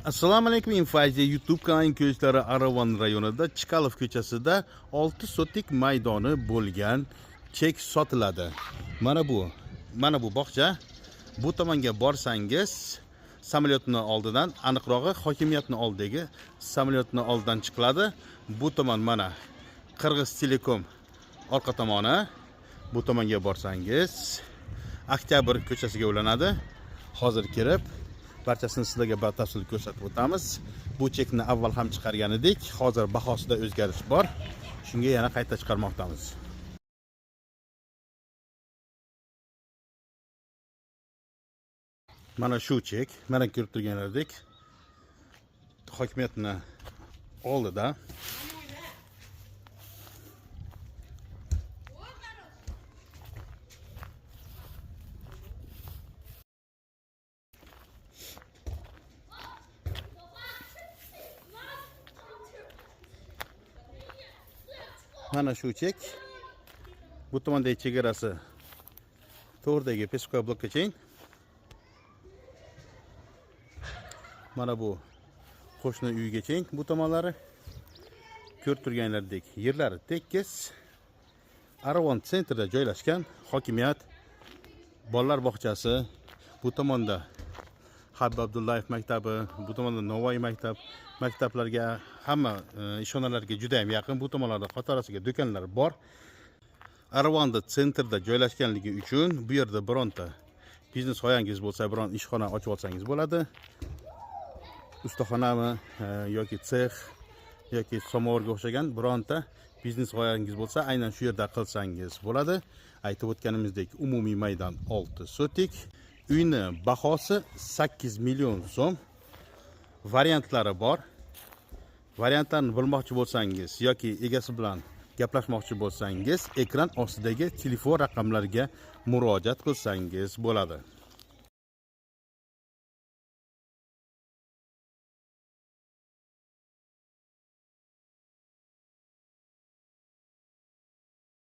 Assalomu alaykum, Infoaziya YouTube kanalining ko'ruvchilari. Aravon rayonida Chkalov ko'chasida 6 sotik maydoni bo'lgan chek sotiladi. Mana bu bog'cha. Bu tomonga borsangiz samolyotni oldidan, aniqrog'i hokimiyatni oldidagi samolyotni oldidan chiqiladi. Bu tomon mana Qirg'iz Telekom orqa tomoni. Bu tomonga borsangiz Oktyabr ko'chasiga ulanadi. Hozir kirib barchasini sizlarga batafsil ko'rsatib o'tamiz. Bu chekni avval ham chiqargan edik. Hozir bahosida o'zgarish bor. Shunga yana qayta chiqarmoqdamiz. Mana shu chek, mana ko'rib turganlaridek hokimiyatni oldida. Mana shu chek. Bu tomondagi chegarasi to'rdagi Peskoy blokkachayin. Mana bu qo'shni uygachayin bu tomonlari. Ko'rib turganlaridek yerlari tekis. Aravon sentrida joylashgan hokimiyat, bolalar bog'chasi, bu tomonda Habib Abdullayev maktabi, bu tomonda Navoiy maktab, maktablarga hamma ishxonalarga juda ham yaqin. Bu tomonlarda qatorasiga do'konlar bor. Aravonda sentrda joylashganligi uchun bu yerda bironta biznes g'oyangiz bo'lsa, biron ishxona ochib olsangiz bo'ladi. Ustaxonami yoki sex yoki samovarga o'xshagan bironta biznes g'oyangiz bo'lsa, aynan shu yerda qilsangiz bo'ladi. Aytib o'tganimizdek, umumiy maydon 6 sotik. Uyni bahosi 8 million so'm. Variantlari bor. Variantlarni bilmoqchi bo'lsangiz yoki egasi bilan gaplashmoqchi bo'lsangiz, ekran ostidagi telefon raqamlariga murojaat qilsangiz bo'ladi.